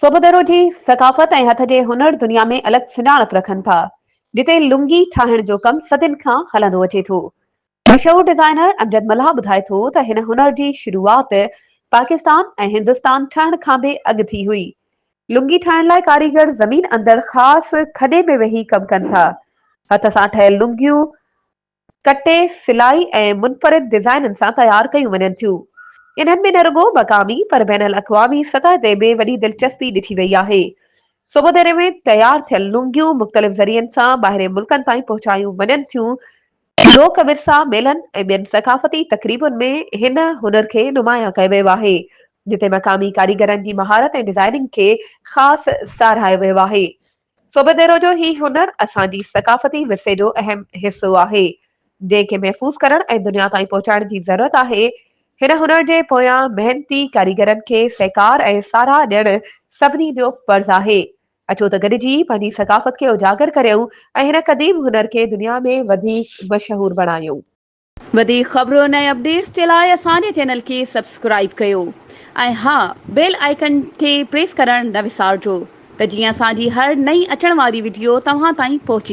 سوڀوديرو جي ثقافت ۽ هٿ جي هنر دنيا ۾ الڳ سڃاڻپ رکن ٿا، جتي لنگي ٺاهڻ جو ڪم صدين کان هلندو اچي ٿو. مشهور ڊزائنر امجد ملاح ٻڌائي ٿو ته هن هنر جي شروعات پاڪستان ۽ هندستان ٺهڻ کان به اڳ ٿي هئي. لنگي ٺاهڻ لاء ڪاريگر زمين اندر خاص کڏي ۾ ويهي ڪم ڪن ٿا. هٿ سان ٺهيل لنگيون ڪٽي، سلائي ۽ منفرد ڊزائينن سان تيار ڪيون وڃن ٿيون. انهن ۾ نه رڳو مقامي پر بين الاقوامي سطح تي به وڏي دلچسپي ڏٺي وئي آهي. سوڀوديري ۾ تيار ٿيل لونگيون مختلف ذريعن سان ٻاهرين ملڪن تائين پهچايون وڃن ٿيون. لوڪ ورثا ميلن ۽ ٻين ثقافتي تقريبن ۾ هن هنر کي نمايان ڪيو ويو آهي، جتي مقامي ڪاريگرن جي مهارت ۽ ڊزائيننگ کي خاص ساراهيو ويو آهي. سوڀيديرو جو هي هنر اسان جي ثقافتي ورثي جو اهم حصو آهي، جنهن کي محفوظ ڪرڻ ۽ دنيا تائين پهچائڻ جي ضرورت آهي. هن هنر جي پويان محنتي ڪاريگرن کي سهڪار ۽ ساراهه ڏيڻ سڀني جو فرض آهي. اچو ته گڏجي پنهنجي ثقافت کي اجاگر ڪريون ۽ هن قديم هنر کي دنيا ۾ وڌيڪ مشهور بڻايون. وڌيڪ خبرن ۽ اپڊيٽس جي لاء اسان جي چينل کي سبسڪرائيب ڪيو ۽ ها بيل آئيڪن کي پريس ڪرڻ نه وسارجو ته جيئن اسان جي هر نئين اچڻ واري وڊيو توهان تائين پهچي.